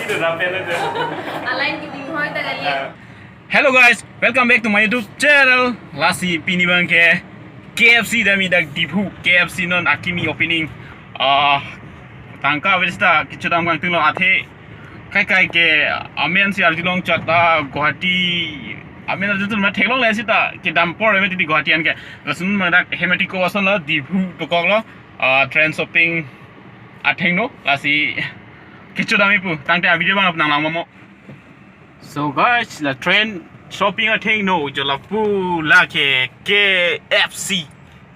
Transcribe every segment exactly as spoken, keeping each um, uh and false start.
Align kebi hoi ta kali. Hello guys, welcome back to my YouTube channel. Lasi pini abang ke K F C damji dak Diphu K F C non akimi opening. Ah, tangka avesta kecho dam kangtung lo athe kai kai ke amen si arjulong chot, ah, Guwahati amen arjulong ma theklongle seta kedam apor me titi Guwahati an ke. Lason ma dak hem ati ko ason lo Diphu dokok lo, ah, train shopping athengno lasi kecho damji pu tangte a video abang nang lang mo. So guys, la train shopping athengno jo lapu lake K F C.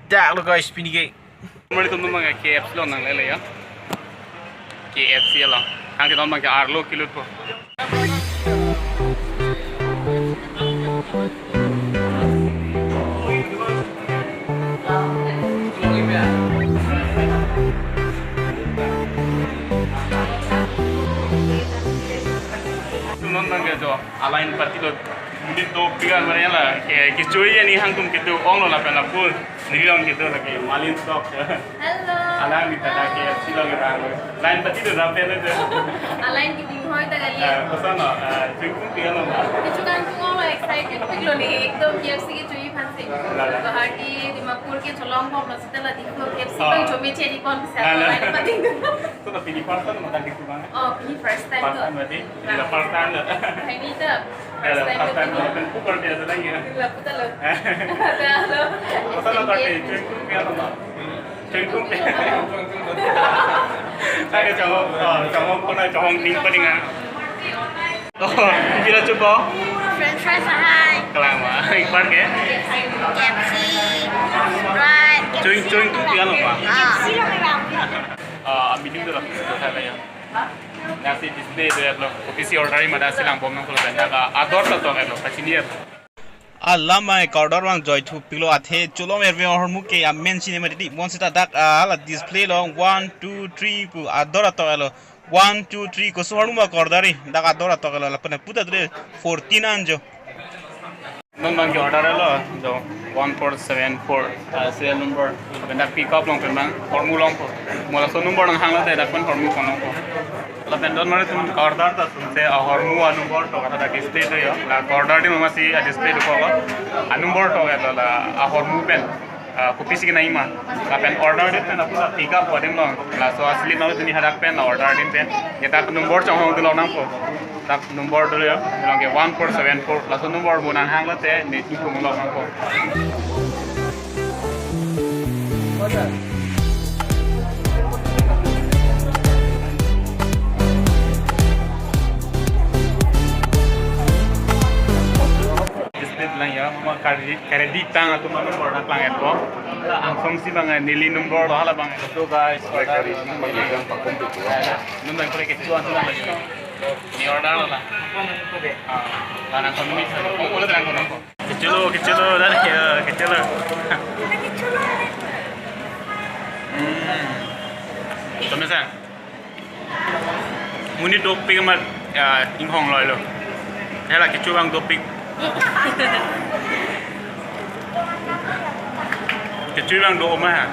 Dak lo guys pini ke. Mari tum abang ke K F C along nanglele ya. K F C along. Hang kita abang ke arlo kilut po. Tum abang ke jo align pati lo. Muni dopik an mari la ke kecho-i ani hang tum ketu ong lo lapen lapu. Neli ong ketu lake Malin Sok. Hello. Alang di tada K F C along ke bang. Line pati do rapi le do. Align kebi hoi ta kali. Eh, koson lo, eh, chingkung pi lo ma. Kecho kangtung lo, excited pik lo ne, ekdom K F C kecho-i aphan si. La, la. Guwahati, Dimapur kecholong bom lo seta la Diphu K F C abang chome cheri pon bisa. La, la. Align pati. So, to pini first time ma dak Diphu abang? Oh, pini first time. First time berarti? Ini first time lo. Ini ta. Ya, first time lo. First time lo. Pen pukul biasa lagi ya. Lapu ta lo. Halo. Koson lo tadi, chingkung pi lo ma. Chingkung pi. Ada cowok, oh, cowok pun ada cowok ning pun ning ah. Oh, pila chupo? French fries ahai. Kelang ma, ik bar ke? K F C, Sprite. Chewing, chewing pi lo ma? Ah. Ah, ambil dulu lah, itu saya ya. Lasi display do-et lo. Kopisi order ma dak si lang bom nangkok lo pen. Dak ador ta tok-et lo, kachini-et. Alamai ka-order abang joithu pik lo athe cholom erve ahormu ke amen chini mati di. Bonseta dak, ah, la display lo one, two, three pu ador atok-et lo. One, two, three koson ahormu ma ka-order ri. Dak ador atok-et lo lapen puta tre fourteen an jo. Non abang ke order lo, jo one four seven four, ah, serial number. Lapen dak pick up along pen abang, ahormu longpo. Mo laso number nanghang lote dak pen ahormu pon longpo. Lapen non mari tum order ta sumse ahormu a-number tok kata dak display do yo. La order adim ma si a-display dokok lo. A-number tok kata la ahormu pen, ah, kopisi kenangji ma. Lapen order adim pen apot pick up adim lo. Laso a-slip nanglo tumi hadak pen la order adim pen. Ya dak number chonghong dolo nangpo. Dak number dolo ya, along ke one four seven four. Laso number mo nanghang lote ne tu pumulok nangpo. Display lang ya, ma kari kari di tang atum number nangklang-etpo. Angsong si abang neli number lo hala abang. So guys, number ko ke chuan chuan. Ni order lo la. Ah, la nangkon ni. Ko ko la nangkon. Kecho lo, kecho lo, dak ke, kecho lo. Hmm. Tome sa. Muni dopik amat, ya, inghong loi lo. Hela kecho abang dopik. Kecho abang do ma ha.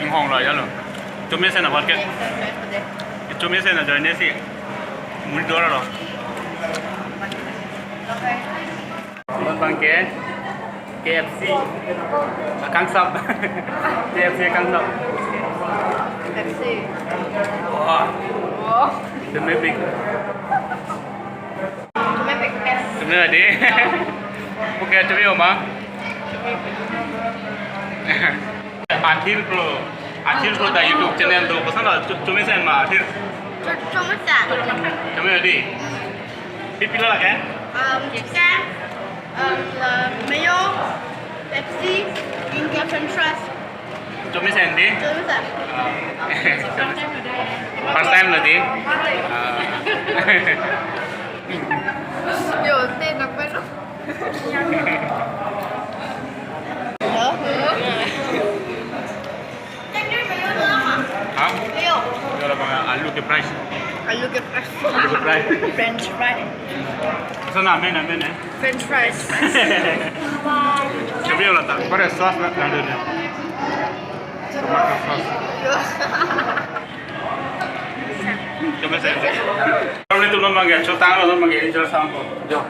Inghong loi lo. Tome sa na bat ke. Kecho mesen ajoine si. Muni do lo. Non abang ke K F C. Akangsap. K F C akangsap. Pepsi. Wah. Oh. Tumi pik. Tumi pik. Tumi adi. Oke, tumi oma. Athir Pro. Athir Pro ta YouTube channel do. Koson lo, chu-, chumi sen ma Athir? Chu-, chumi sen. Chumi adi. Pi pi lo lake? Um, chicken, um, uh, mayo, Pepsi, India French fries. Chumi sen di? Chumi sen. Ah. First time lo di? Ah. Yo, te na pero. Hello. Ha? Yo. Yo, la bang alu ke fries. Alu ke fries. Alu ke fries. French fry. Sana amen, amen, eh. French fries. Coba yo la ta. Pada sauce na, na ada ni. Tomato sauce. Yo. Coba saya. Kalau itu Bang ke chotang lo, bang ke ri chosang lo. Jo.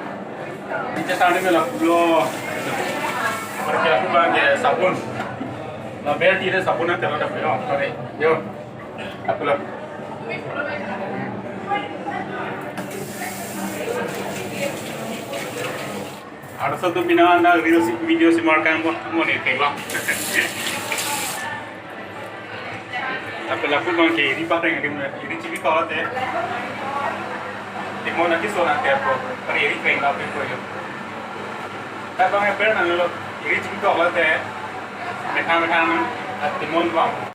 Ri chosang ni mela pulo. Apar ke aku bang ke sabun. La bel tire sabun na telo dak pino. Pare. Jo. Aku lo. Arso tu bina anda video si, video si markang mo, mo ni tenglo. Tapi lapu bang ke ri pahreng ri mo, ri chibi ko te. Timon aki so na te ko, ri ri tenglo pe ko yo. Tapi bang e per nanglo, ri chibi ko te. Methang methang, timon bang.